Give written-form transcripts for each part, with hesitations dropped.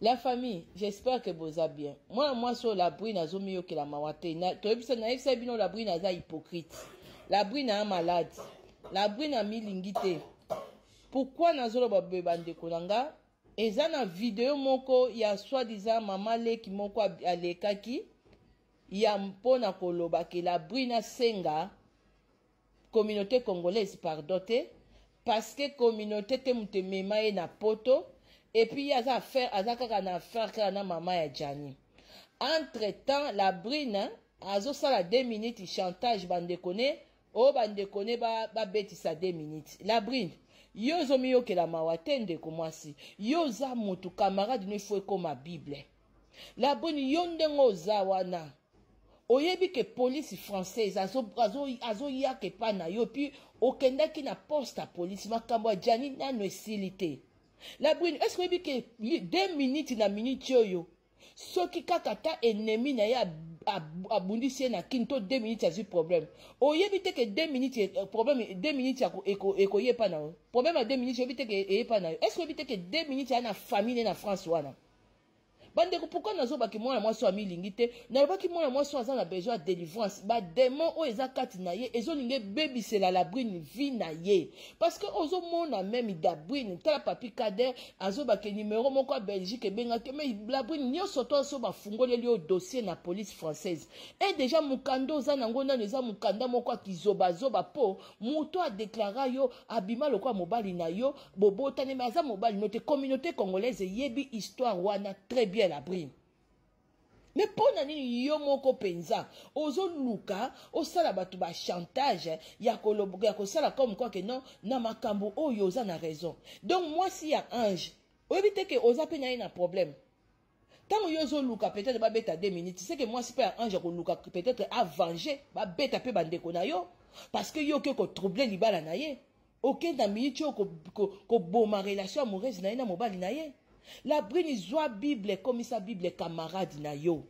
La famille, j'espère que boza bien. Mwana mwasi oyo la brune azomiyokela mawa te. Toyebisa nayebisa bino la brune aza hypocrite. La brune a malade. La brune amilingi te. Pourquoi nazoloba boye bandeko na nga? Eza na video moko ya soi-disant mama leki moko alekaki ya mpo na koloba ke la brune asenga communauté congolaise pardon te parce que communauté te moto emema ye na poto et puis ye aza affaire aza kaka na affaire kaka na mama ya Gianni. Entre temps la brune azosala 2 minutes chantage bandeko ne oyo bandeko ne babetisa 2 minutes. La brune yo ozomiyokela mawa te ndeko mwasi, yo oza motu camarade no ifo ekoma bible. La brune yo ndenge oza wana oyebi ke police française azoyaka azo, azo epa na yo puis okendaki na poste ya police makambo ya Gianni nano esili te. La brune est-ce que oyebi ke 2 minutes na minute oyo soki kaka ta ennemi na ye abundisi ye na kini to 2 minutes azwi problème, oyebi te ke 2 minutes problème 2 minutes ekoye epa na yo, problème ya 2 minutes oyebi te ke eyepa na yo. Est-ce que oyebi te ke 2 minutes aya na famille ne na France wana? Bandeko, pourquoi nazobaki mwana mwasi oyo amilingi te? Nalobaki mwana mwasi oyo aza na besoin ya délivrance. Badémon oyo eza kati na ye ezolinga ebebisela la brune vie na ye, parce que ozomona même la brune. Tala papi Kader azobaki numéro moko ya Belgique ebengaki, mais la brune nyonso to so bafungoleli yo dossier na police française e déjà mokanda oza nango nano eza mokanda moko akizobazoba, mpo moto adeklara yo abima lokola mobali na yo bobotani, me aza mobali no te. Communauté congolaise eyebi histoire wana très bien. La brune, me mpo na nini yo moko mpenza ozoluka osala bato bachantage ya kosala comme quoi ke non, na makambo oyo oza na raison? Donc mwasi ya Ange, oyebi te ke oza mpe na ye na problème. Ntango yo ozoluka peut-être babeta 2 minutes, c'est que mwasi mpe ya Ange akoluka peut-être avenger, babeta mpe bandeko na yo, parce que yo oke kotroubler libala na ye, okenda miniti oyo koboma relation amoureuse na ye na mobali na ye. La brune, zwa bible, ekomisa bible camarade na yo.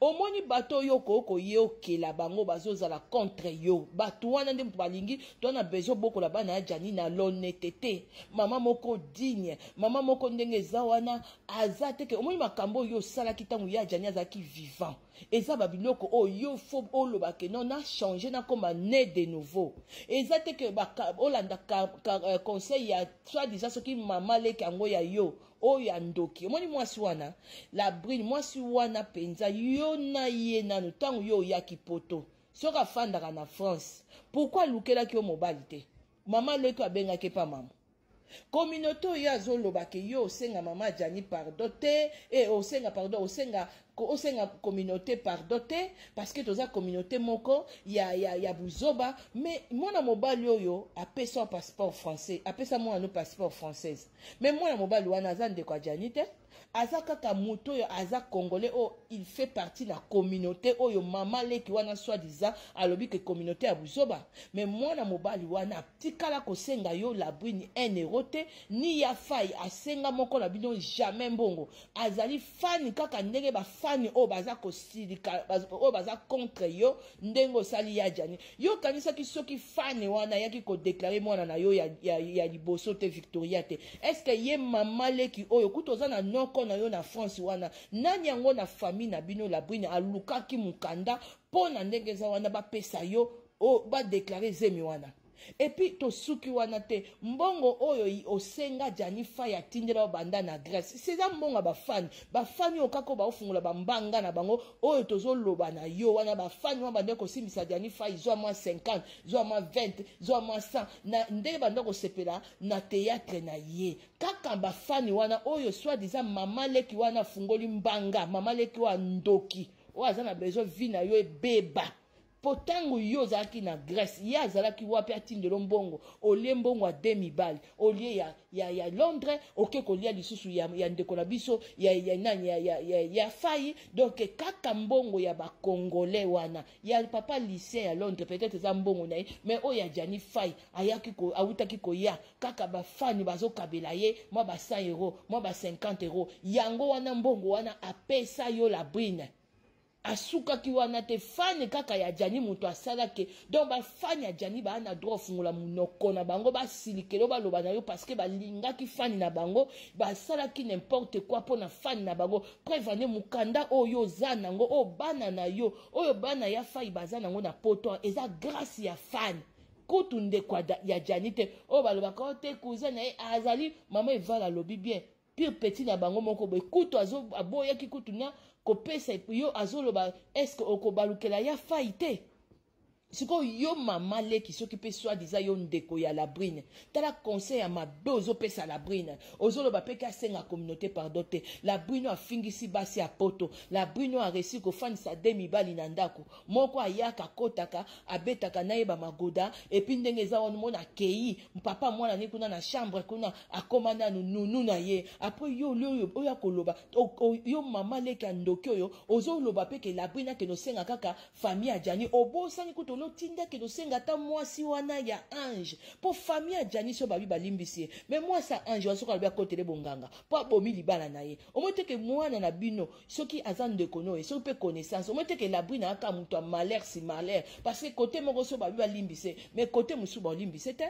Omoni bato oyo okoki koyokela bango bazozala contre yo, bato wana nde moto balingi to na besoin bokola bana ya Gianni na l'honnêteté. Mama moko digne, mama moko ndenge eza wana aza te ke omoni makambo oyo osalaki ntango ya Gianni azalaki vivant. Eza babiloko oyo yo fo oloba ke non, na change, nakoma né de nouveau. Eza te ke olanda conseil ya soi-disant soki mama leki yango ya yo oyo ya ndoki. Omoni mwasi wana la brune, mwasi wana mpenza yo na ye nanu ntango yo oyaki poto, soki afandaka na France, pourquoi alukelaki yo mobali te? Mama leki abengaki epa mama communauté oyo azoloba ke yo osenga mama Gianni pardon te, e osenga pardon, osenga communauté pardon te, parce que toza communauté moko ya buzoba. Mais mwana mobali oyo apesa passeport français, apesa mwana no passeport française, mais mwana mobali wana aza ndeko ya Gianni te. Aza kaka moto oyo aza congolais oyo il fait partie na communauté oyo mama leki wana soi-disant alobi ke communauté ya buzoba. Mais mwana mobali wana atikala kosenga yo la brune 1 euro te, ni ya fai asenga moko na bino jamais mbongo. Azali fan kaka ndenge bafani oyo baza kosilika, oyo baza contre yo ndenge osali ya Gianni. Yo okanisaki soki fan wana ayaki kodéclarer mwana na yo ya liboso te, Victoria te, est-ce ye mama leki oyo kuta oza na noko na yo na France wana, nani yango na famille na bino la brune alukaki mokanda mpo na ndenge eza wana bapesa yo badéclarer zemi wana? Et puis tosuki wana te. Mbongo oyo osenga Gianni Fai atindela oyo banda na Grèce, seza mbongo ya bafani. Bafani oyo kaka oyo baofungola bambanga na bango oyo tozoloba na yo wana, bafani wana banda kosimbisa Gianni Fai, zwa mwa 50, zwa mwa 20, zwa mwa 100, na ndenge banda kosepela na théâtre na ye. Kaka bafani wana oyo soi-disant mama leki wana afungoli mbanga, mama leki oyo andoki, oyo aza na besoin vie na yo ebeba. Mpo ntango yo ozalaki na Grèce, ye azalaki wapi? Atindelo mbongo, olie mbongo ya de mibali, olie ya Londres, oke kolia lisusu ya ndeko na biso ya nani ya Fai. Donc kaka mbongo ya bacongolais wana ya papa Lucien ya Londres, peut-être eza mbongo na ye, mais oyo ya Gianni Fai ayaki awutaki koya kaka bafani bazokabela ye mwa ba 100 euro, mwa ba 50 euro. Yango wana mbongo wana apesa yo la brune. Asukaki wana te, fan kaka ya Gianni moto asalaki. Donc bafani ya Gianni baa na droit ofungola monoko na bango, basilikelo, baloba na yo, parce que balingaki fani na bango, basalaki n'importe quoi mpo na fani na bango. Preuve ane, mokanda oyo oza nango, oyo bana na yo, oyo bana ya Fai baza nango na poto, eza grâce ya fani. Kutu ndeko ya Gianni te oyo balobaka o te, cousin na ye azali mama Evala, alobi bien, pire petit na bango moko boye. Kutu aboyaki kutu na kopesa yo, azoloba est-ce okobalukela ya Fai te. Sikoyo yo mama leki, soki mpe soi-disant yo ndeko ya Labrine, tala conseil ya mabe ozopesa Labrine. Ozoloba mpe ke asenga communauté pardon te. Labrine afingisi basi ya poto. Labrine aréussir kofandisa de mibali na ndako moko, ayaka, akotaka, abetaka na ye bamagoda. Et puis ndenge eza wana, mona akei papa mwana ni kuna na chambre kuna, akóma nanu nunu na ye. Après yo oyo oyo akoloba, yo mama leki ya ndoki oyo, ozoloba mpe ke Labrine akende osenga kaka famille ya Gianni. Obosani kutu olotinda akende osenga ata mwasi wana ya Ange, mpo famille ya Gianni so babi balimbisi ye, mais mwasi ya Ange wana, soki alobi akotele bonganga mpo abomi libala na ye, omoi teke mwana na bino, soki aza ndeko no ye, soki mpe connaissance, omoi teke Labrine aka moto ya malheur si malheur, parce que côté moko so babi balimbise, mais côté mosusu baolimbise te.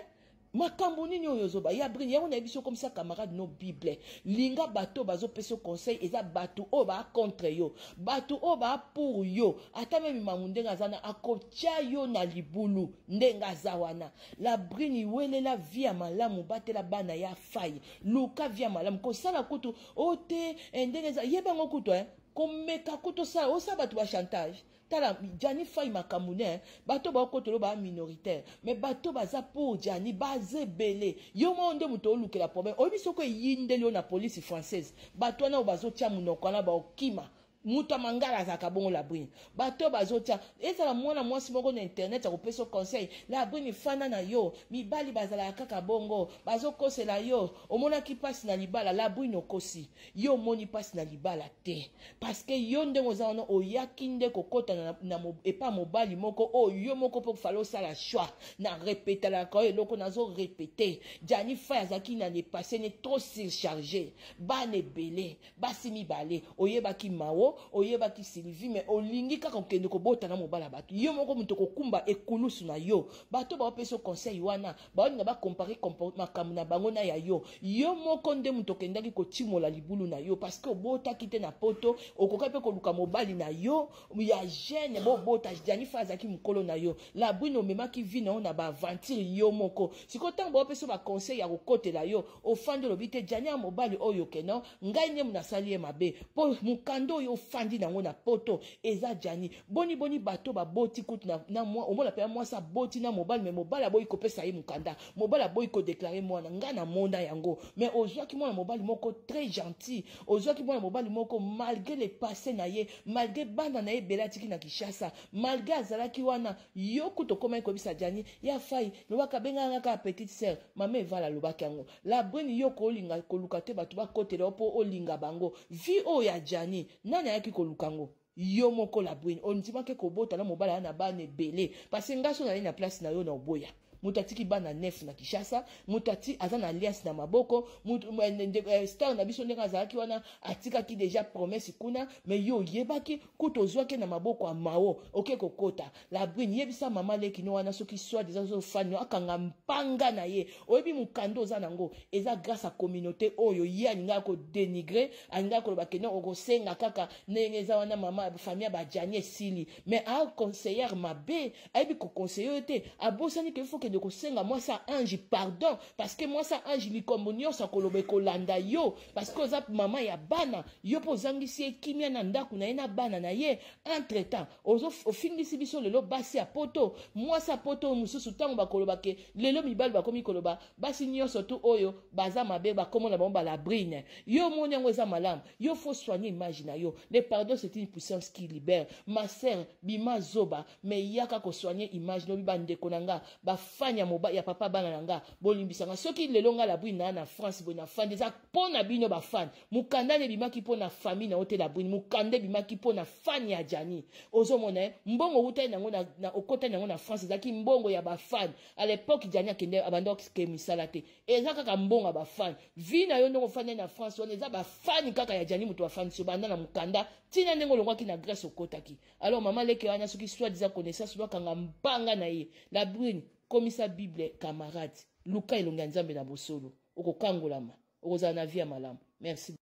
Makambo nini oyo ozoba ya Brine? Yango nayebi so komisa camarade no bible. Linga bato bazopesa conseil, eza bato oyo baa contre yo, bato oyo baa pour yo, ata meme mamu ndenge aza na akotya yo na libulu ndenge aza wana. La Brine, welela vie ya malamu, batela bana ya Fai, luka vie ya malamu. Kosala kutu o te ndenge eza, yebango kutu komeka kutu osala, osala bato bachantage. Tala Gianni Fai, makambo ne bato baokotelo baa minoritaire, mais bato baza pour Gianni baza ebele. Yo moko nde moto olukela problème. Oyebi soki eyindeli yo na police française, bato wana oyo bazotia monoko wana baokima. Moto ya mangala azalaka bongo. Labrine, bato bazotia, ezala mwana mwasi moko na internet akopesa conseil: Labrine, fanda na yo, mibali bazalaka kaka bongo, bazokosela yo, omonaki mpasi na libala. Labrine, okosi. Yo omoni mpasi na libala te, parce que yo ndenge oza wana, oyaki nde kokɔta na epa mobali moko oyo yo moko mpo fallait osala choix. Na repetalaka oyo eloko nazorépéter, Gianni Fai azalaki na le passé ne trop surchargé, bana ebele, basi mibale. Oyebaki Mao, oyebaki Sylvie, mais olingi kaka kokende kobota na mobali ya bato. Yo moko moto kokumba ekulusu na yo. Bato baopesa conseil wana, baolinga bacomparer makambo na bango na ya yo. Yo moko nde moto okendaki kotimola libulu na yo, parce que obotaki te na poto. Okoki mpe koluka mobali na yo ya jeune, bobota. Gianni Fai azalaki mokolo na yo. Labrine, omemaki vie na yo na baaventure yo moko. Sikoyo ntango baopesa baconseil ya kokotela yo, ofandi, olobi te Gianni ya mobali oyo keno ngai nde nasali ye mabe, mpo mokanda oyo ofandi nango na poto eza Gianni. Boni boni bato baboti kutu na mwa, omona mpe mwasi aboti na mobali, mais mobali aboyi kopesa ye mokanda, mobali aboyi kodéclarer mwana. Ngai namona yango. Mais ozwaki mwana mobali moko très gentil, ozwaki mwana mobali moko malgré le passé na ye, malgré bana na ye ebele atiki na Kinshasa, malgré azalaki wana. Yo kutu okomaki koyebisa Gianni ya Fai, lobaka bengaka kaka petite sœur. Mama Evala alobaki yango. Labrine, yo kolinga koluka te bato bakotela yo mpo olinga bango. Vie oyo ya Gianni, nani ayaki koluka yango? Yo moko Labrine, ondimaki kobota na mobali aya na bana ebele, parce que ngai so nali na place na yo, na oboya. Moto atiki bana nef na Kinshasa, moto ati aza na alliance na maboko, star na biso ndenge azalaki wana, atikaki déjà promesse kuna, mais yo oyebaki kutu ozwaki na maboko ya Mao, oke kokota. Labrine, yebisa mama leki no wana, soki soi-disant ozofani, akanga mpanga na ye. Oyebi mokanda oza nango eza grâce à communauté oyo ye alingaka kodénigrer, alingaka koloba kende okosenga kaka ndenge eza wana. Mama famille ya baJianni esili, mais aconseillère mabe, ayebi koconseiller oyo te. Abosani ke faut kende kosenga mwasi ya Ange pardon, parce que mwasi ya Ange, likambo nyonso akoloba ekolanda yo, parce que oza mama ya bana. Yo mpo ozangisi ye kimia na ndako na ye na bana na ye. Entre temps ofingisi biso lelo basi ya poto. Mwasi ya poto mosusu, ntango bakoloba ke lelo mibali bakomi koloba basi nyonso tu oyo baza mabe, bakomona bango balabrine. Yo omoni yango eza malamu? Yo faut soigner image na yo. Le pardon, c'est une puissance qui libère, ma sœur. Bima zoba, mais yaka kosoigner image. Nobi bandeko na nga bafani. Bafani ya, ya papa bana na nga, bolimbisa nga soki lelo nga Labrine naa na France boye na fandi, eza mpo na bino bafani. Mokanda na ebimaki mpo na famille na yo te, Labrine. Mokanda ebimaki mpo na fani ya Jani. Ozomona ye, mbongo outali nango na okotali nango na France ezalaki mbongo ya bafani. À l'époque Jani akende abanda ke misala te, eza kaka mbongo ya bafani. Vi na yo ndenge ofandi na France wana, eza bafani kaka ya Jani moto bafani so banda na mokanda ntina ndenge olongwaki na Grèce okotaki. Alors mama leke wana, soki soit disant connaissance, bakanga mbanga na ye. La Brune, komisa Bible camarade, luka elongi ya Nzambe na bosolo, okokangolama, okozala na vie ya malamu. Merci.